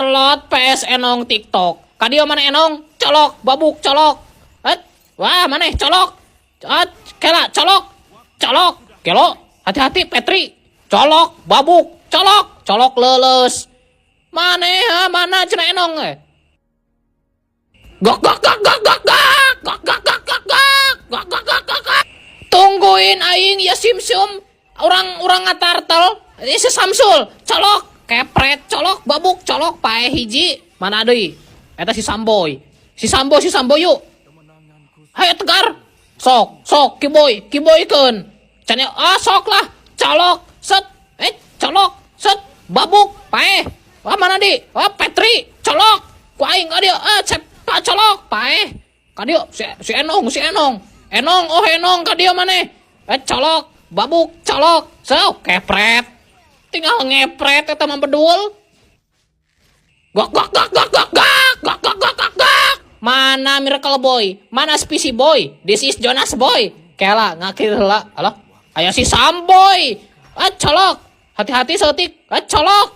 Arlott vs Enong TikTok. Kadieu mana Enong? Colok, babuk, colok. Et, wah, mana colok? Et, kela, colok. Colok, gelo. Hati-hati, Petri. Colok, babuk, colok, colok leuleus. Mana ha, mana cenah Enong eh? Gok gok gok gok gok gok gok gok gok gok gok gok gok gok gok gok. Tungguin aing ya, simsum. Urang urang ngatartel. Ini si Samsul, colok, kepret, colok, babuk, colok, paeh hiji. Mana deui? Eta si Samboy. Si Sambo, si Sambo, yuk. Hayo tegar. Sok, sok, kiboy, kiboykeun. Can ah, sok lah. Colok, set, eh, colok, set, babuk, paeh. Wah, mana di? Wah, Petri, colok. Ku aing ka dieu, ah, cep, colok, paeh. Ka dieu si, si Enong, si Enong. Enong, oh Enong, ka dieu maneh. Eh, colok, babuk, colok. So, kepret. Tinggal ngepret eta mah bedul. Gok gok gok gok gok gok gok gok gok gok gok. Mana Miracle Boy? Mana Spicy Boy? This is Jonas Boy. Kela ngakir heula. Alah, aya si Samboy. Ah, colok. Hati-hati saeutik. Ah, colok.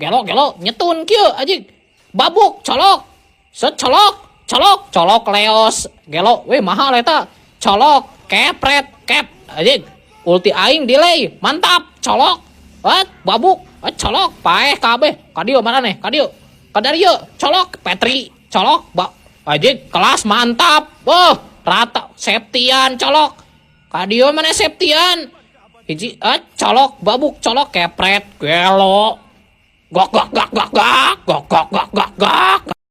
Gelo gelo nyetun kieu anjing. Babuk, colok. Set, colok, colok, colok leos. Gelo, weh, mahal eta. Colok, kepret, kep anjing. Ulti aing delay, mantap, colok. Ah, babuk, ah, colok, paeh kabeh. Kadieu mana nih? Kadieu. Kadarieu, colok, Petri, colok, ba anjing, kelas mantap. Wah, rata Septian colok. Kadieu mana Septian? Hiji, ah, colok, babuk, colok, kepret, gelo. Gok gok gok gok gok gok gok gok gok gok.